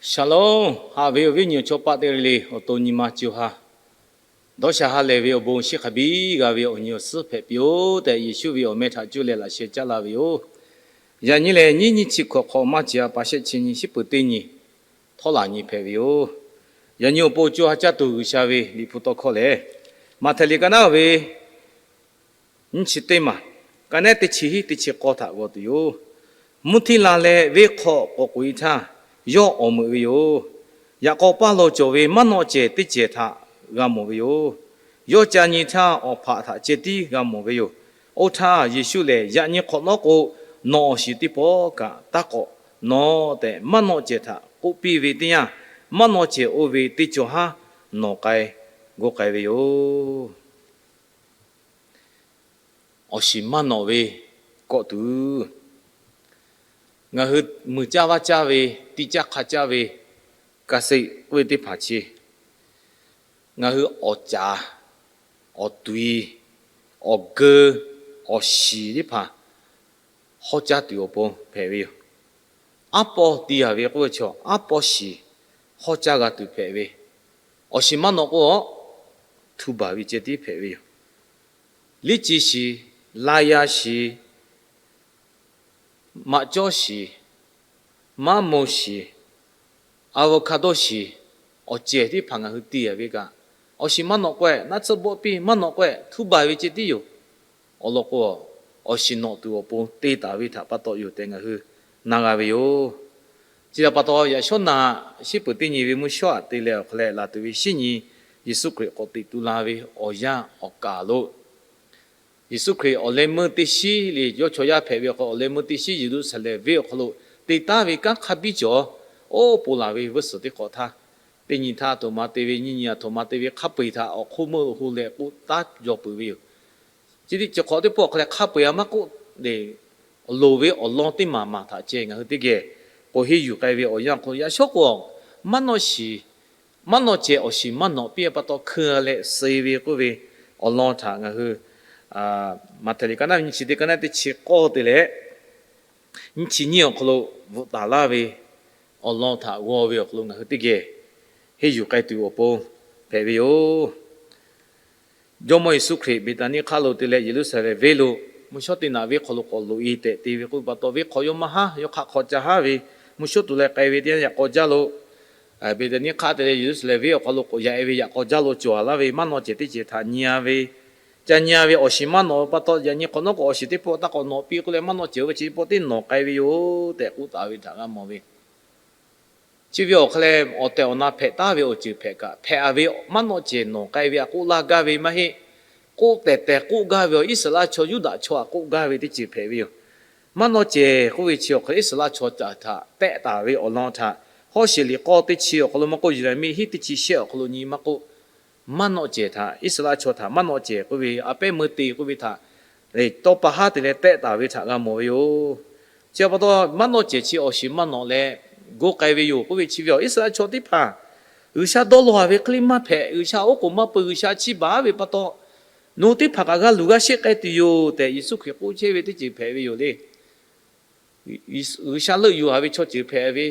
Shalom, haꞈ ve awˬ viˉ awˬ nyi awˬ chawˇ paˆ teˇ g'aˇ le le, awˬ to nyi ma co ha, dawˇ sha ha lehˬ ve awˬ bon, chi hk'a biˇ g'a ve awˬ nyi awˬ suhˉ hpehꞈ piˇ-oˆ tehꞈ, Yeˍsuˆ ve awˬ meh htaꞈ cuˇ leh laꞈ sheh caˉ laˇ ve yoˬ. Yaꞈ nyi lehˬ, nyiˇ nyiˇ chi hkawꞈ hk'awꞈ maˇ ci a pa shehˆ chi nyi, shiˉ peuˬ teˇ nyi, htawˇ laˬ nyi hpehꞈ ve yoˬ. Yaꞈ nyi awˬ pon co ha caˇ tuˬ G'uiˬsha ve Liꞈ hpu tawˇ hkawˇ lehˬ, Maꞈhtehˍ liꞈ ka naˉ ve nyiˇ chi teˇ maˬ, ka nehˉ teˇ chi hiˉ teˇ chi k'awˇ htaꞈ g'aw tuˬ yoˬ. Mvuhˇ htiˇ la leh venˇ hk'aw k'awꞈ k'oꞈ-e htaˇ, yawˇ awˬ meuꞈ ve yoˬ. Yaꞈ k'aw paˇ law cawˬ ve maˇ nawˆ cehˬ teˇ cehˬ htaꞈ g'a mawˬ ve yoˬ. Yawˇ ca nyi htaˇ, awˬ hpaꞈ htaꞈ ceh tiˉ g'a mawˬ ve yoˬ. Oˇ htaˇ Yeˍsuˆ lehˬ, yaꞈ nyi hk'awꞈ nawˉ k'o, nawˬ awˬ shiˍ teˇ pawˆ kaꞈ taˇ k'awꞈ nawˬ tehꞈ, maˇ nawˆ cehˬ htaꞈ k'oˆ piˇ ve teˇ yanˇ, maˇ nawˆ cehˬ oˇ ve teˇ cawˬ haˉ nawˬ k'ai g'aw k'ai ve yoˬ. Awˬ shiˍ maˇ nawꞈ ve kawˆ tuˬ, ngaˬ hui muiˬ caˇ vaˇ caˇ ve, tiˇ caˇ hk'a caˇ ve, ka seˆ k'oˆ ve teˇ hpaˍ chi, ngaˬ hui awˬ caˍ, awˬ tui, awˬ geu, awˬ shiˍ teˇ hpaˍ hawˇ caˇ tuˬ awˬ pon hpehꞈ ve yoˬ. Aˉ pawˇ tiˇ yaˍ ve k'oˆ ve chaw, aˉ pawˇ shiˍ hawˇ caˇ g'a tuˬ hpehꞈ ve, awˬ shiˍ maˇ nawꞈ k'o, htu baˬ ve ceh tiˉ hpehꞈ ve yoˬ. Liˉ ci shiˍ, la ya shiˍ, maꞈ cawˇ shiˍ, maˇ mo shiˍ, avocado shiˍ, awˬ cehˬ teˇ hpaˍ ngaˬ hui tiˇ yaˍ ve kaꞈ, awˬ shiˍ maˇ nawꞈ k'o, naˆ tsuhˇ bawˆ piˇ maˇ nawꞈ k'o, htu baˬ ve ceh tiˉ yoˬ. Awˬ lawn k'o, awˬ shiˍ nawꞈ tuˬ awˬ pon te taˍ ve htaꞈ pa taw yoˬ tehꞈ ngaˬ hui na g'a ve yoˬ. Chi htaꞈ pa taw, yaꞈ shawˉ naꞈ shiˉ peuˬ teˇ nyi ve mvuhˇ shawˉ aꞈ te leh awˬ hk'aw leh laˬ tuˬ ve shinˉ nyi, Yeˍsuˆ Hkriꞈ k'awꞈ teꞈ tu la ve awˬ yanˇ awˬ kaˬ lo, Yeˍsuˆ Hkriꞈ awˬ leh meuˇ teˇ shinˉ le, yawˇ chaw yaˇ hpehꞈ ve awˬ hk'aw lo awˬ leh meuˇ teˇ shinˉ Yeˍruˆsaˍlehnˍ venˇ awˬ hk'aw lo te taˉ ve kanˉ hk'a biˇ cawˬ, oˇ ponˬ laˬ ve vuiˇ suhˍ teˇ hk'awꞈ htaˇ, teˇ nyi htaˇ aˬ htoꞈ ma te ve, nyiˇ nyi aˬ htoꞈ ma te ve hk'a peu-eˬ htaꞈ awˬ hk'oˆ meuˇ lo hu leh k'oˆ taˉ jaw peuˬ ve yoˬ. Chi teˇ ceuˬ hk'awꞈ teˇ pawˆ awˬ hk'aw leh hk'a peu-eˬ a maˇ k'oˆ le, loˍ ve awˬ lawn teˇ maˬ maˬ htaꞈ ceh ngaˬ hui teˇ geh k'oꞈ henˇ yuˬ k'ai ve awˬ yanˇ awˬ hk'aw lo, yaꞈ shawˉ k'o, maˇ nawˆ shiˍ, maˇ nawˆ cehˬ awˬ shiˍ maˇ nawꞈ piˇ pa taw hkeu leh suh ve k'oˆ ve awˬ lawn htaꞈ ngaˬ hui Maꞈhtehˍ liꞈ ka naˉ nyiˇ chi teˇ, ka naˉ teˇ chi k'awˇ te leh nyiˇ chi nyiˇ awˬ hk'aw lo bvuhꞈ taˍ laˇ ve awˬ lawn htaꞈ g'aw ve awˬ hk'aw lo ngaˬ hui teˇ geh henˇ yuˬ k'ai tuˬ awˬ pon hpehꞈ ve yoˬ. Jawˇmawˇ Yeˍsuˆ Hkriꞈ Beˍtaˍniˆ hk'aˆ lo te leh Yeˍruˆsaˍlehnˍ venˇ lo mvuhˇ shawˉ teˇ naꞈ venˇ hk'aw lo k'awꞈ loꞈ-e tehꞈ te ve k'oˆ ve pa taw, venˇ hk'aw yawˇ maˇ haˉ, yawˇ hk'aˆ hk'aw ca haˉ ve, mvuhˇ shawˉ tuˬ leh k'ai ve teˇ yanˇ yaꞈ k'aw jaˇ lo, Beˍtaˍniˆ hk'aˆ te leh Yeˍruˆsaˍlehnˍ venˇ awˬ hk'aw lo k'awꞈ yaꞈ-e ve yaꞈ k'aw jaˇ lo cawˬ laˇ ve maˇ nawˆ cehˬ teˇ cehˬ htaꞈ nyi-a ve, ca nyi-a ve awˬ shiˍ maˇ nawꞈ ve pa taw, yaꞈ nyi hk'awꞈ nawˉ k'o awˬ shiˍ teˇ pawˆ taˇ k'awꞈ nawꞈ piˇ k'oˆ leh maˇ nawˆ cehˬ oˇ ve chi teˇ pawˆ teˇ nawˬ k'ai ve yoˬ tehꞈ k'oˆ taˍ ve htaꞈ g'a mawˬ ve. Chi ve awˬ hk'aw leh awˬ tehˬ awˬ na hpehꞈ taˉ ve awˬ ceuˬ hpehꞈ kaꞈ, hpehꞈ-a ve maˇ nawˆ cehˬ nawˬ k'ai ve htaꞈ k'oˆ laˇ gaˇ ve maˇ heˆ. K'oˆ tehˬ tehˬ k'oˆ gaˇ ve awˬ Iˉsaˍreˍlaˆ chaw Yuˇdaꞈ chaw htaꞈ k'oˆ gaˇ ve teˇ ceuˬ hpehꞈ ve yoˬ. Maˇ nawˆ cehˬ k'oˆ ve chi awˬ hk'aw lo Iˉsaˍreˍlaˆ chaw htaꞈ tehˆ taˍ ve awˬ lawn htaꞈ Hawˉsheˍ liꞈ k'awˇ teˇ chi awˬ hk'aw lo maˇ k'oˆ, Yeˍraˍmiˆ hiˉ teˇ chi shehˆ awˬ hk'aw lo nyi maˇ k'oˆ, maˇ nawˆ cehˬ htaꞈ, Iˉsaˍreˍlaˆ chaw htaꞈ maˇ nawˆ cehˬ k'oˆ ve a pehˉ meuˇ te k'oˆ ve htaꞈ tawˇ pa haˉ te leh tehˆ taˍ ve htaꞈ g'a mawˬ ve yoˬ. Chi pa taw, maˇ nawˆ cehˬ chi awˬ shiˍ maˇ nawꞈ leh go k'ai ve yoˬ k'oˆ ve chi ve awˬ Iˉsaˍreˍlaˆ chaw teˇ hpaˍ G'uiˬsha dawˇ law-a ve hk'e le maˇ hpehꞈ, G'uiˬsha oˉ k'oˍ maˇ peu, G'uiˬsha chiˇ baˬ ve pa taw, nawˬ hui teˇ hpaˍ kaꞈ g'a luˬ g'a sheˆ k'ai tuˬ yoˬ tehꞈ Yeˍsuˆ Hkriꞈ k'oˆ chehˇ ve teˇ ceuˬ hpehꞈ ve yoˬ le. G'uiˬsha leuˆ yuˬ-a ve chaw ceuˬ hpehꞈ ve,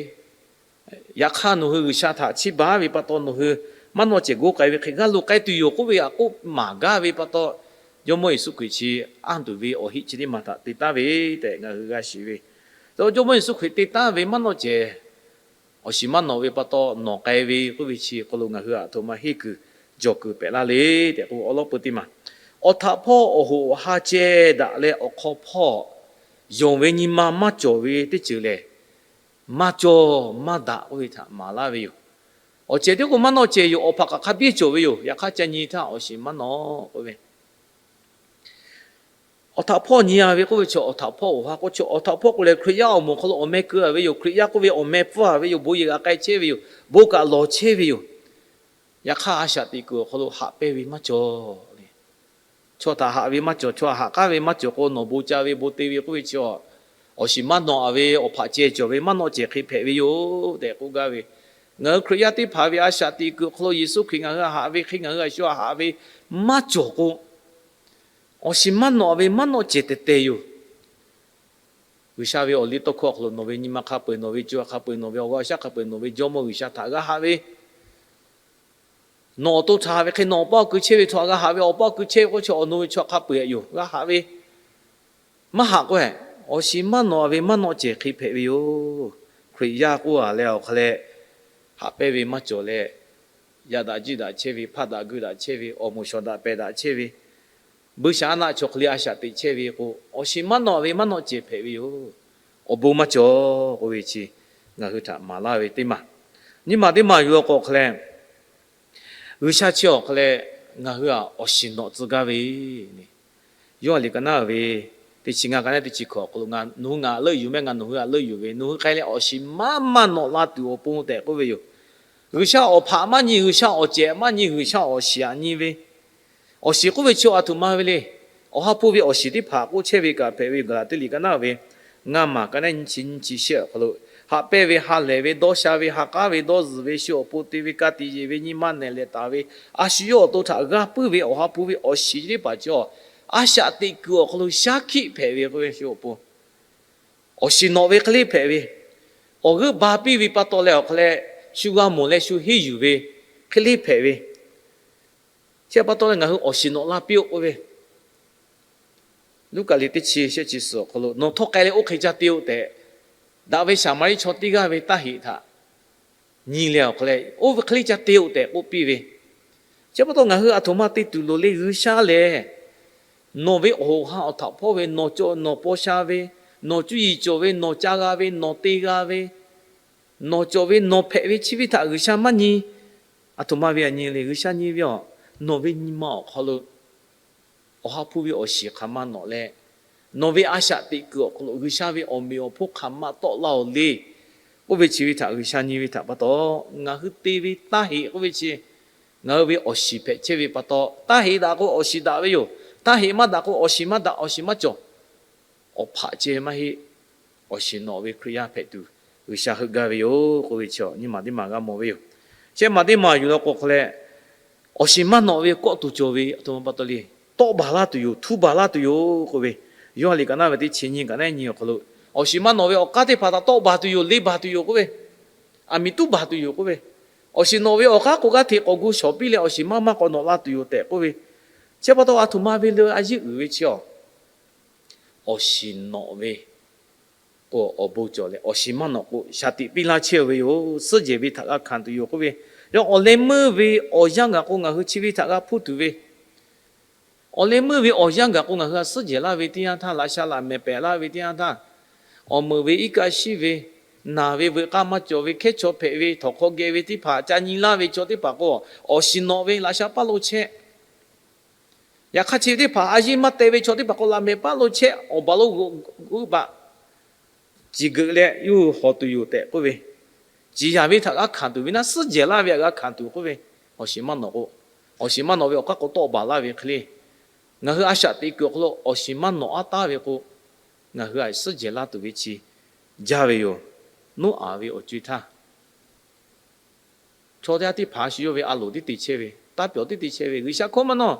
yaꞈ hk'aˇ nawˬ hui G'uiˬsha htaꞈ chiˇ baˬ ve pa taw nawˬ hui maˇ nawˆ cehˬ go k'ai ve hk'e g'a luˬ k'ai tuˬ yoˬ k'oˆ ve htaꞈ k'oˆ maˍ gaˇ ve pa taw, Jawˇmawˇ Yeˍsuˆ Hkriꞈ chi anˇ tuˬ ve awˬ heˆ chi teˇ maˬ htaꞈ te taˉ ve tehꞈ ngaˬ hui g'a shiˍ ve. Jawˇmawˇ Yeˍsuˆ Hkriꞈ te taˉ ve maˇ nawˆ cehˬ awˬ shiˍ maˇ nawꞈ ve pa taw nawˬ k'ai ve k'oˆ ve chi hk'aw lo ngaˬ hui aˬ htoꞈ ma henˇ kuiˬ jawˬ kuiˬ pehꞈ laˇ le tehꞈ k'o, awˬ lawn peu teˇ maˬ, awˬ htaꞈ hpawˇ awˬ hoꞈ awˬ ha ceh daꞈ leh awˬ hk'aw hpawˇ yonˍ ve nyi ma maˇ cawˬ ve teˇ ceuˬ lehˬ, maˇ cawˬ maˇ daꞈ k'oˆ ve htaꞈ maˍ laˇ ve yoˬ. Awˬ cehˬ tiˉ k'o maˇ nawˆ cehˬ yoˬ. Awˬ hpaꞈ kaꞈ hk'a biˇ cawˬ ve yoˬ. Yaꞈ hk'aˇ ca nyi htaˇ awˬ shiˍ maˇ nawꞈ k'oˆ ve Awˬ htaꞈ hpawˇ nyi-a ve k'oˆ ve chi awˬ htaꞈ hpawˇ awˬ ha k'oˆ chi, awˬ htaꞈ hpawˇ k'o lehˬ Hkriꞈ yaˇ awˬ moˍ awˬ hk'aw lo awˬ meh keu-a ve yoˬ. Hkriꞈ yaˇ k'oˆ ve awˬ meh pfuhˇ-a ve yoˬ. Bon yehˬ g'a k'ai chehˇ ve yoˬ. Bon kaꞈ lawˬ chehˇ ve yoˬ. Yaꞈ hk'aˇ, a shaꞈ teꞈ kuiˬ awˬ hk'aw lo haꞈ pehnˇ ve maˇ cawˬ le. Chaw htaꞈ haꞈ ve maˇ cawˬ, chaw htaꞈ haꞈ k'aˉ ve maˇ cawˬ k'o, nawˬ bon ca ve bon te ve k'oˆ ve chi, awˬ shiˍ maˇ nawꞈ-a ve awˬ hpaꞈ ceh cawˬ ve maˇ nawˆ cehˬ hk'e hpehꞈ ve yoˬ tehꞈ k'oˆ gaˇ ve. Ngaˬ hui Hkriꞈ yaˇ teˇ hpaˍ ve a shaꞈ teꞈ kuiˬ awˬ hk'aw lo Yeˍsuˆ Hkriꞈ ngaˬ hui htaꞈ haꞈ ve hk'e ngaˬ hui a shu htaꞈ haꞈ ve maˇ cawˬ k'o, awˬ shiˍ maˇ nawꞈ ve maˇ nawˆ cehˬ tehˬ tehˬ yoˬ. G'uiˬsha ve awˬ liˇ tawˇ hkawˇ awˬ hk'aw lo nawˬ ve nyi ma hk'a peu-eˬ, nawˬ ve co ha hk'a peu-eˬ, nawˬ ve awˬ g'aˇ awˬ shaˉ hk'a peu-eˬ, nawˬ ve Jawˇmawˇ G'uiˬsha htaꞈ g'a haꞈ ve, nawˬ awˬ to htaꞈ haꞈ ve hk'e nawˬ awˬ paˇ awˬ ku chehˇ ve htaꞈ g'a haꞈ ve, awˬ paˇ awˬ ku chehˇ ve k'o, chaw awˬ nu ve chaw hk'a peu-eˬ yoˬ g'a haꞈ ve. Maˇ haꞈ k'o, awˬ shiˍ maˇ nawꞈ ve maˇ nawˆ cehˬ hk'e hpehꞈ ve yoˬ. Hkriꞈ yaˇ k'oˆ a leh awˬ hk'a leh, haꞈ pehnˇ ve maˇ cawˬ leh, yaꞈ daꞈ jiˇ daꞈ chehˇ ve, hpaˇ daꞈ gui daꞈ chehˇ ve, awˬ moˍ shawˍ daꞈ pehˬ daꞈ chehˇ ve, buiˇshaˆaˉnaˆ chaw hk'e le a shaꞈ teꞈ chehˇ ve k'o, awˬ shiˍ maˇ nawꞈ ve maˇ nawˆ cehˬ hpehꞈ ve yoˬ. Awˬ bon maˇ cawˬ k'oˆ ve chi ngaˬ hui htaꞈ maˍ laˇ ve teˇ maˬ. Nyiˇ maˬ teˇ maˬ yuˬ law k'o hk'a leh, G'uiˬsha chi awˬ hk'a leh ngaˬ hui a awˬ shiˍ nawꞈ tcuh gaˇ ve, Yoˇhanˬ liꞈ ka naˉ ve teˇ chi ngaˇ ka naˉ teˇ chi hkawꞈ awˬ hk'aw lo, nawˬ hui ngaˬ htaꞈ leuˆ yuˬ meh, ngaˬ nawˬ hui htaꞈ leuˆ yuˬ ve, nawˬ hui k'ai leh awˬ shiˍ maˇ maˇ nawꞈ la tuˬ awˬ pon tehꞈ k'oˆ ve yoˬ. G'uiˬsha awˬ hpaꞈ maˇ nyi, G'uiˬsha awˬ cehˬ maˇ nyi, G'uiˬsha awˬ shiˍ aꞈ nyi ve, awˬ shiˍ k'oˆ ve chi a htoꞈ ma ve le. Awˬ ha hpu ve awˬ shiˍ teˇ hpaˍ k'oˆ chehˇ ve kaꞈ hpehꞈ ve yoˬ. Gaˍlaˍtiˆ liꞈ ka naˉ ve ngaˇ maˬ ka naˉ nyiˇ chi nyiˇ chi shehˆ awˬ hk'aw lo, haꞈ pehnˇ ve, ha lehˬ ve, dawˇ sha ve, ha k'aˉ ve, dawˇ zuhˬ ve, shu awˬ pon te ve, ka tiꞈ yeˬ ve, nyi ma nehˬ lehˬ taˍ ve, a shu yawˇ awˬ to htaꞈ g'a puiˉ ve awˬ ha hpu ve awˬ shiˍ teˇ hpaˍ chi a shaꞈ teꞈ kuiˬ awˬ hk'aw lo shaˉ hkiˆ hpehꞈ ve k'oˆ ve shu awˬ pon, awˬ shiˍ nawꞈ ve hk'e le hpehꞈ ve, awˬ g'euˆ ba piˇ ve pa taw leh awˬ hk'a leh shu g'a mawˬ leh shu henˇ yuˬ ve hk'e le hpehꞈ ve, chi pa taw leh ngaˬ hui awˬ shiˍ nawꞈ la piˇ-oˆ k'oˆ ve, Luˉkaꞈ liꞈ teˇ chi shehˆ chi suhˍ awˬ hk'aw lo, nawˬ htawˇ k'ai leh oˇ hk'e ca te-oˆ tehꞈ, daꞈ ve Saˍmaˍriˆ chaw teˇ g'aˇ ve taˇ heꞈ htaꞈ nyi leh awˬ hk'a leh, oˇ ve hk'e le ca te-oˆ tehꞈ k'oˆ piˇ ve. Chi pa taw ngaˬ hui a htoꞈ ma te tuˬ loˍ le, G'uiˬsha lehˬ nawˬ ve awˬ hoꞈ ha awˬ htaꞈ hpawˇ ve, nawˬ cawˬ nawˬ paw sha ve, nawˬ cuˇ yiˍ cawˬ ve, nawˬ ca g'a ve, nawˬ te g'a ve, nawˬ cawˬ ve nawˬ hpehꞈ ve chi ve htaꞈ G'uiˬsha maˇ nyi. A htoꞈ ma ve aꞈ nyi le, G'uiˬsha nyi ve a, nawˬ ve nyi ma awˬ hk'aw lo awˬ ha hpu ve awˬ shiˍ hk'aˬ ma nawꞈ leh, nawˬ ve a shaꞈ teꞈ kuiˬ awˬ hk'aw lo G'uiˬsha ve awˬ meꞈ awˬ hponˇ hk'aˬ ma tawˆ la-oˬ le k'oˆ ve chi ve htaꞈ G'uiˬsha nyi ve htaꞈ pa taw, ngaˬ hui te ve taˇ heꞈ k'oˆ ve chi, ngaˬ hui ve awˬ shiˍ hpehꞈ chehˇ ve pa taw, taˇ heꞈ daꞈ k'o awˬ shiˍ daꞈ ve yoˬ. Taˇ heꞈ maˇ daꞈ k'o awˬ shiˍ maˇ daꞈ, awˬ shiˍ maˇ cawˬ. Awˬ hpaꞈ ceh maˇ heˆ. Awˬ shiˍ nawꞈ ve Hkriꞈ yaˇ hpehꞈ tuˬ G'uiˬsha heuˆ gaˇ ve yoˬ k'oˆ ve chi nyiˇ maˬ teˇ maˬ g'a mawˬ ve yoˬ. Shehˆ maˬ teˇ maˬ yuˬ law k'o hk'a leh, awˬ shiˍ maˇ nawꞈ ve kawˆ tuˬ cawˬ ve a htoꞈ ma pa taw le, tawˆ baˬ laˇ tuˬ yoˬ, htu baˬ laˇ tuˬ yoˬ k'oˆ ve, Yoˇhanˬ liꞈ ka naˉ ve teˇ chi nyiˇ ka naˉ nyi awˬ hk'aw lo, awˬ shiˍ maˇ nawꞈ ve awˬ k'aˉ teˇ hpaˍ htaꞈ tawˆ baˬ tuˬ yoˬ, le baˬ tuˬ yoˬ k'oˆ ve, aˬ miˍ tuˉ baˬ tuˬ yoˬ k'oˆ ve, awˬ shiˍ nawꞈ ve awˬ k'aˉ k'o g'aˇ hteꞈ k'awꞈ gu shawˍ piˇ leh awˬ shiˍ maˇ maˇ k'awꞈ nawꞈ la tuˬ yoˬ tehꞈ k'oˆ ve, chi pa taw a htoꞈ ma ve le a yeˇ uiˍ ve chi a, awˬ shiˍ nawꞈ ve k'o awˬ bon cawˬ leh, awˬ shiˍ maˇ nawꞈ k'o shaˍ tiꞈ piˇ laˇ chehˇ ve yoˬ. Suhˉ jehˬ ve htaꞈ g'a hkanˍ tuˬ yoˬ k'oˆ ve, yawˇ awˬ leh meuˇ ve awˬ yanˇ gaˬ k'o ngaˬ hui chi ve htaꞈ g'a hpuˇ tuˬ ve, awˬ leh meuˇ ve awˬ yanˇ gaˬ k'o ngaˬ hui a suhˉ jehˬ laˇ ve teˇ yanˇ htaˇ, laꞈ sha laꞈ mehˍ pehˍ laˇ ve teˇ yanˇ htaˇ, awˬ meuˍ ve iˉ kaˆ shiˉ ve, naˬ ve veuꞈ k'aˇ maˇ cawˬ ve, hkehˉ chaw hpehꞈ ve, htawnˍ hk'aw geh ve teˇ hpaˍ ca nyi laˇ ve chaw teˇ hpaˍ k'o, awˬ shiˍ nawꞈ ve laꞈ sha paˇ lo chehˇ, yaꞈ hk'aˇ chi ve teˇ hpaˍ a yeˇ maˇ teh ve chaw teˇ hpaˍ k'o laꞈ mehˍ paˇ lo chehˇ, awˬ baˬ lo g'euˆ baꞈ ciˍ geuꞈ leh yawˇ hui hawˬ tuˬ yoˬ tehꞈ k'oˆ ve, ciˍ yaˍ ve htaꞈ g'a hkanˍ tuˬ ve naˉ, suhˉ jehˬ laˇ ve htaꞈ g'a hkanˍ tuˬ k'oˆ ve, awˬ shiˍ maˇ nawꞈ k'o, awˬ shiˍ maˇ nawꞈ ve awˬ k'aˉ k'o tawˆ baˬ laˇ ve hk'e le, ngaˬ hui a shaꞈ teꞈ kuiˬ awˬ hk'aw lo awˬ shiˍ maˇ nawꞈ aˉ taˉ ve k'o, ngaˬ hui a suhˉ jehˬ laˇ tuˬ ve chi jaˇ ve yoˬ. Noˉaꞈ ve awˬ co-e htaˇ, chaw teˇ g'aˇ teˇ hpaˍ shu yawˇ ve a loˍ tiˉ te chehˇ ve, taˇ pyawˬ tiˉ te chehˇ ve, G'uiˬsha hkawˇ maˇ nawˇ,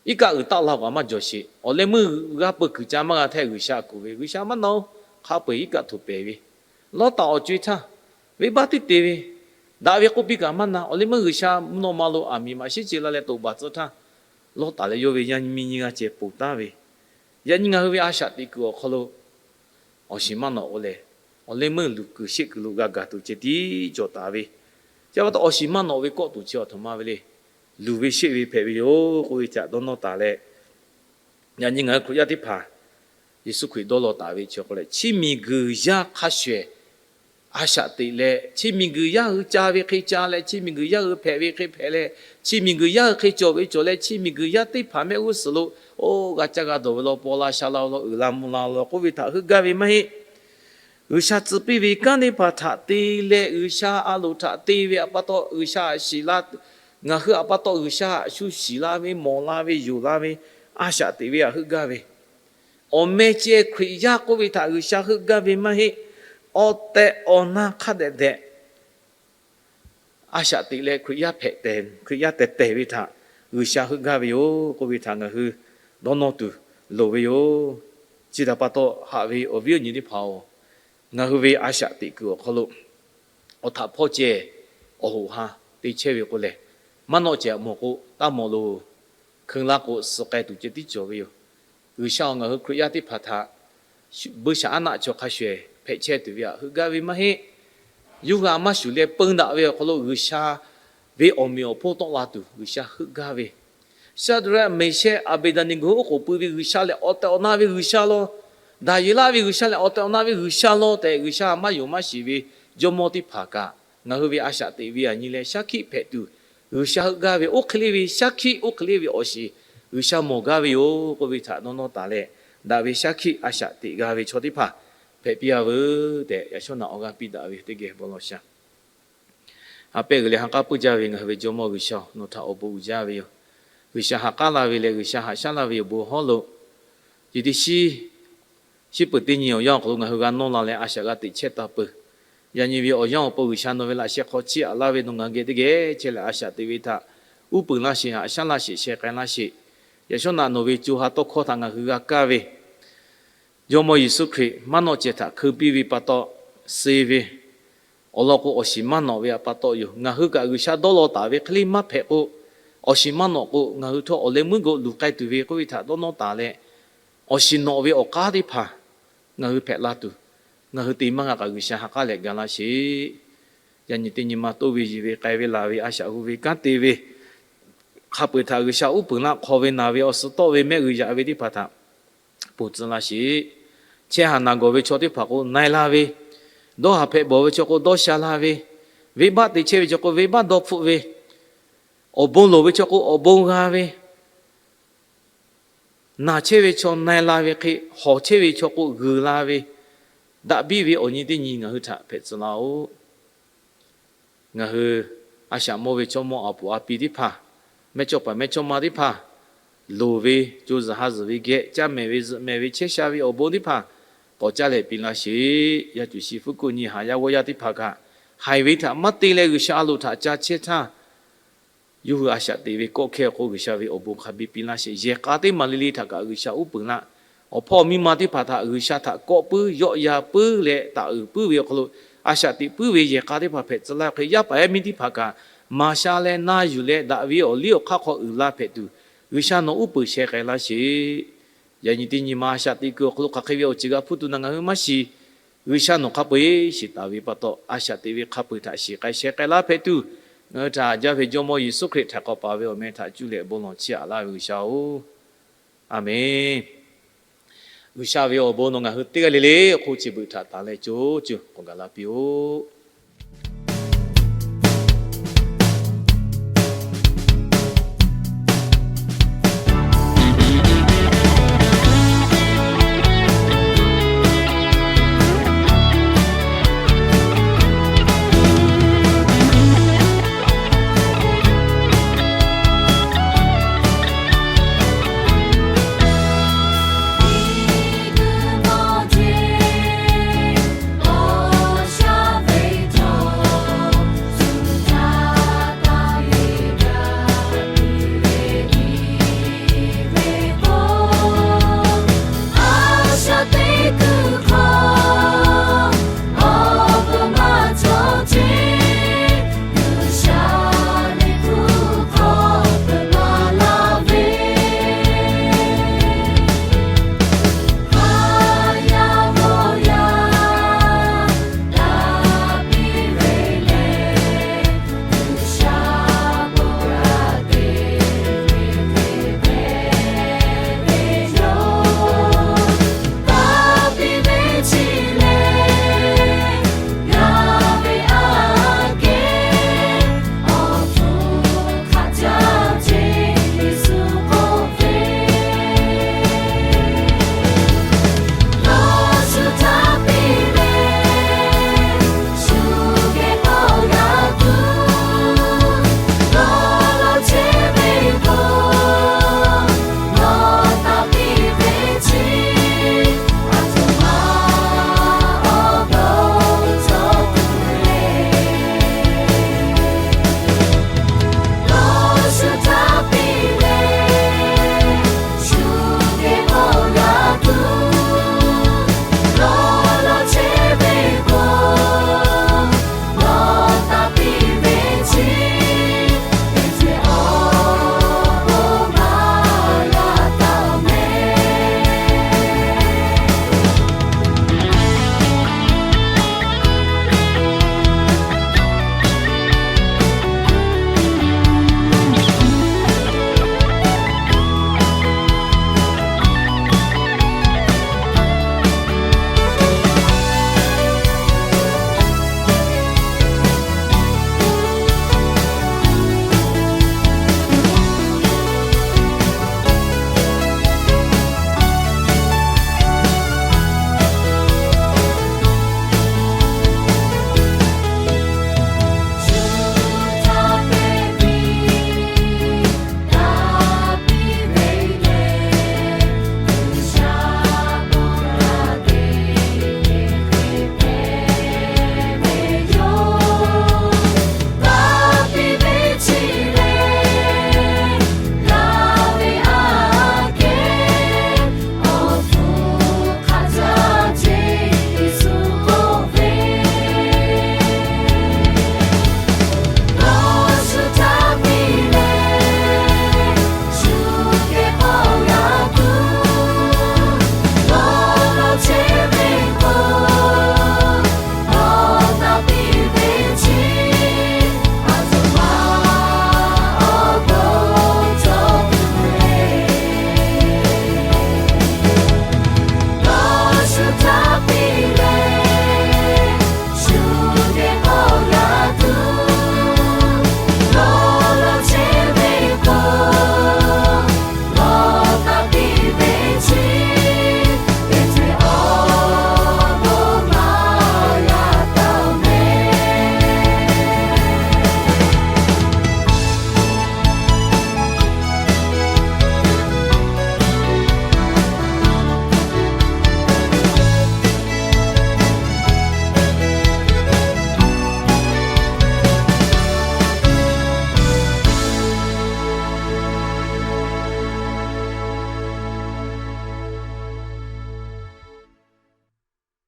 iˉ kaˆ uiˍ taˆ la k'o a maˇ jawˬ sheˍ. Awˬ leh meuˇ g'aˇ peu kuiˬ ca maˇ g'a htaˇ G'uiˬsha kuˬ ve, G'uiˬsha maˇ nawˇ-oˬ, hk'a peu-eˬ iˉ kaˆ htoꞈ pehˍ ve, Lawˇtaˍ awˬ co-e htaˇ, venˇbaˆ tiˉ te ve, daꞈ ve k'oˆ piˇ kaꞈ maˇ na. Awˬ leh meuˇ G'uiˬsha mvuhˇ naw ma lo aˬ miˍ maꞈ shiˉ ce la leh toꞈ baˬ tcuh htaˇ, Lawˇtaˍ leh yawˇ ve yaˇ miˇ nyiˇ g'aˇ ceh ponˬ taˍ ve, yaꞈ nyi ngaˬ hui ve a shaꞈ teꞈ kuiˬ awˬ hk'aw lo awˬ shiˍ maˇ nawꞈ k'o lehˬ, awˬ leh meuˇ luˬ kuiˬ sheˆ kuiˬ lo g'a gaˬ tuˬ ceh tiˉ cawˬ taˍ ve, chi pa taw awˬ shiˍ maˇ nawꞈ ve kawˆ tuˬ chi a htoꞈ ma ve le. Luˬ ve sheˆ ve hpehꞈ ve yoˬ k'oˆ ve htaꞈ dawˇ nawˇ taˍ leh, yaꞈ nyi ngaˬ hui Hkriꞈ yaˇ teˇ hpaˍ Yeˍsuˆ Hkriꞈ dawˇ law taˍ ve chi hk'aw leh, chi miˬguiˬ yaˇ hk'a shuˍ ehˍ a shaꞈ teꞈ leh, chi miˬguiˬ yaˇ hui ca ve hk'e ca leh, chi miˬguiˬ yaˇ hui hpehꞈ ve hk'e hpehꞈ leh, chi miˬguiˬ yaˇ hui hk'e cawˬ ve cawˬ leh, chi miˬguiˬ yaˇ teˇ hpaˍ mehˆ g'uˇ suhˍ lo, oˇ g'a caˇ g'a dawˬ ve law, paw la sha la ve law, uiˍ la mvuh la ve law k'oˆ ve htaꞈ heuˆ gaˇ ve maˇ heˆ. G'uiˬsha tcuh piˇ ve kanˉ teˇ hpaˍ htaꞈ te leh, G'uiˬsha a loˍ htaꞈ te ve htaꞈ pa taw G'uiˬsha htaꞈ shiˍ la, ngaˬ hui htaꞈ pa taw G'uiˬsha htaꞈ shu shiˍ la ve, mawˬ la ve, yonˍ la ve, a shaꞈ teꞈ ve htaꞈ heuˆ gaˇ ve, awˬ meh ceh Hkriꞈ yaˇ k'oˆ ve htaꞈ G'uiˬsha heuˆ gaˇ ve maˇ heˆ. Awˬ tehˬ awˬ na hk'a dehꞈ dehꞈ a shaꞈ teꞈ leh Hkriꞈ yaˇ hpehꞈ tehˬ, Hkriꞈ yaˇ tehˬ tehˬ ve htaꞈ G'uiˬsha heuˆ gaˇ ve yoˬ k'oˆ ve htaꞈ ngaˬ hui dawˇ nawˇ tuˬ loˍ ve yoˬ. Chi htaꞈ pa taw, haꞈ ve awˬ viˉ awˬ nyi teˇ hpaˍ-oˬ, ngaˬ hui ve a shaꞈ teꞈ kuiˬ awˬ hk'aw lo awˬ htaꞈ hpawˇ ceh awˬ hoꞈ ha te chehˇ ve k'o lehˬ, maˇ nawˆ ceh aꞈ mawˬ k'o, taˇ mawˬ loˬ. Hkeun la k'o, suh k'ai tuˬ ceh tiˉ cawˬ ve yoˬ. G'uiˬsha-oˬ, ngaˬ hui Hkriꞈ yaˇ teˇ hpaˍ htaꞈ buiˇshaˆaˉnaˆ chaw hk'a shuˍ shuˍ hpehꞈ chehˇ tuˬ ve htaꞈ heuˆ gaˇ ve maˇ heˆ. Yawˇ hui a maˇ shuˍ leh peun daꞈ ve awˬ hk'aw lo G'uiˬsha ve awˬ meꞈ awˬ hponˇ tawˆ la tuˬ G'uiˬsha heuˆ gaˇ ve, Shaˍdraˆ, Meˍshehˆ, Aˍbeˍdaˍneˍgoˆ oˉ k'oˍ pui ve G'uiˬsha lehˬ awˬ tehˬ awˬ na ve G'uiˬsha law. Daˍyeˍlaˆ ve G'uiˬsha lehˬ awˬ tehˬ awˬ na ve G'uiˬsha law tehꞈ, G'uiˬsha maˇ yonˍ maˇ shiˍ ve jawˇmawˇ teˇ hpaˍ kaꞈ ngaˬ hui ve a shaꞈ teꞈ ve aꞈ nyi leh shaˉ hkiˆ hpehꞈ tuˬ, G'uiˬsha heuˆ gaˇ ve oˇ hk'e le ve shaˉ hkiˆ, oˇ hk'e le ve awˬ shiˍ G'uiˬsha mawˬ gaˇ ve yoˬ k'oˆ ve htaꞈ dawˇ nawˇ taˍ leh, daꞈ ve shaˉ hkiˆ a shaꞈ teꞈ g'a ve chaw teˇ hpaˍ hpehꞈ piˇ-a veuˬ tehꞈ, yaꞈ shawˉ naꞈ awˬ g'aˇ piˇ daꞈ ve teˇ geh bon lawˬ sha. Ha pehˇ g'uiˬ leh ha k'aˉ puiˉ jaˇ ve ngaˬ hui ve Jawˇmawˇ G'uiˬsha-oˬ, nawˬ htaꞈ awˬ bon uiˍ jaˇ ve yoˬ. G'uiˬsha ha k'aˉ la ve leh G'uiˬsha haꞈ shaˉ laˇ ve awˬ bon hawˉ lo, chi teˇ shiˉ, shiˉ peuˬ teˇ nyi awˬ yanˇ awˬ hk'aw lo ngaˬ hui g'a nawˇ la leh a shaꞈ g'a teꞈ chehˇ taˍ peuˬ. Yaꞈ nyi ve awˬ yanˇ awˬ pon G'uiˬsha nawˬ ve laꞈ sheh hk'aw chiˇ aꞈ laˇ ve nawˬ ngaˬ geh teˇ geh chehˇ leh a shaꞈ teꞈ ve htaꞈ uˉ peunˍ laˇ sheˍ, haꞈ shaˉ laˇ sheˍ, sheh k'ai laˇ sheˍ. Yaꞈ shawˉ naꞈ nawˬ ve co ha tawˇ hkawˇ htaꞈ ngaˬ hui g'a kaˇ ve Jawˇmawˇ Yeˍsuˆ Hkriꞈ maˇ nawˆ ceh htaꞈ hkeu piˇ ve pa taw, suh ve awˬ lawn k'o, awˬ shiˍ maˇ nawꞈ ve pa taw yoˬ. Ngaˬ hui kaꞈ G'uiˬsha dawˇ law taˍ ve hk'e le maˇ hpehꞈ k'o, awˬ shiˍ maˇ nawꞈ k'o, ngaˬ hui htawˇ awˬ leh meuˉ g'aw luˬ k'ai tuˬ ve k'oˆ ve htaꞈ dawˇ nawˇ taˍ leh, awˬ shiˍ nawꞈ ve awˬ k'aˉ teˇ hpaˍ ngaˬ hui hpehꞈ la tuˬ, ngaˬ hui te maˇ g'a kaꞈ G'uiˬsha ha k'aˉ leh ga laˇ sheˍ. Yaꞈ nyi teˇ nyi ma toˇ ve yiˬ ve k'ai ve laˬ ve a shaꞈ hu ve kanˉ te ve hk'a peu-eˬ htaꞈ G'uiˬsha uˉ peunˍ laˇ hk'aw ve naˬ ve awˬ suh tawˆ ve mehˆ g'uiˬ yaꞈ ve teˇ hpaˍ htaꞈ ponˬ tcuh laˇ sheˍ. Chehˇ haˍ naˬ gawˬ ve chaw teˇ hpaˍ k'o na e la ve, dawˇ haˍ hpehꞈ bawˬ ve chaw k'o dawˇ sha la ve, venˇbaˆ te chehˇ ve chaw k'o venˇbaˆ dawˇ hpfuhˆ ve, awˬ bon loˍ ve chaw k'o awˬ bon g'a ve, naˬ chehˇ ve chaw na e la ve hk'e, hawˬ chehˇ ve chaw k'o g'uiˬ la ve, daꞈ biˇ ve awˬ nyi teˇ nyi ngaˬ hui htaꞈ hpehꞈ tcuh laˇ-oˆ. Ngaˬ hui a shaꞈ mawˇ ve chaw mawˇ a puˍ a pi teˇ hpaˍ, mehˇchawˇ paˍ mehˇchawˇma teˇ hpaˍ, loˍ ve co zuhˬ ha zuhˬ ve geh caˇ mehˍ ve zuhꞈ mehˍ ve chehˇ sha ve awˬ bon teˇ hpaˍ k'awꞈ caˇ leh piˇ laˇ sheˍ. Yaˇ cuˬ shi fuˉ kuˆ nyi haˍ yaˇ g'awˇ yaˇ teˇ hpaˍ kaꞈ, haiˬ ve htaꞈ maˇ te leh G'uiˬsha a loˍ htaꞈ ca chehˇ htaˇ, yawˇ hui a shaꞈ teꞈ ve kawˆ hkehˇ k'o G'uiˬsha ve awˬ bon hk'a biˇ piˇ laˇ sheˍ. Yehˬ k'a teˇ maˬ le le htaꞈ kaꞈ G'uiˬsha uˉ peunˍ laˇ. Awˬ hpawˇ awˬ miˇ ma teˇ hpaˍ htaꞈ G'uiˬsha htaꞈ kawˆ puiˉ, yawˆ yan puiˉ leh taˍ uiˍ puiˉ ve awˬ hk'aw lo, a shaꞈ teꞈ puiˉ ve yehˬ k'a teˇ hpaˍ hpehꞈ tcuh laˇ hk'e, yaˇ paˍ yaˇ miˇ teˇ hpaˍ kaꞈ maˍ sha leh na yuˬ leh daꞈ ve awˬ liˇ awˬ hk'aˇ hk'aw uiˍ la hpehꞈ tuˬ, G'uiˬsha nawˬ uˉ peunˍ sheh k'ai laˇ sheˍ. Yaꞈ nyi teˇ nyi ma a shaꞈ teꞈ kuiˬ awˬ hk'aw lo hk'aˬ hk'e ve awˬ ceuˬ g'a hpuˇ tuˬ na ngaˬ hui maˇ shiˍ. G'uiˬsha nawˬ hk'a peu-eˬ shiˍ taˍ ve pa taw, a shaꞈ teꞈ ve hk'a peu-eˬ htaꞈ shiˍ k'ai sheh k'ai laˇ hpehꞈ tuˬ, ngaˬ hui htaꞈ haꞈ jaˇ ve Jawˇmawˇ Yeˍsuˆ Hkriꞈ htaꞈ k'awꞈ paˍ ve awˬ meh htaꞈ cuˇ leh bon lawˬ chiˇ aꞈ laˇ ve G'uiˬsha-oˬ, Aˍmenˍ. G'uiˬsha ve awˬ bon nawˬ ngaˬ hui teˇ g'aˇ le le awˬ hk'oˆ chi beuꞈ htaꞈ tanˍ leh co cuˬ k'awꞈ gaˬ la piˇ-oˆ.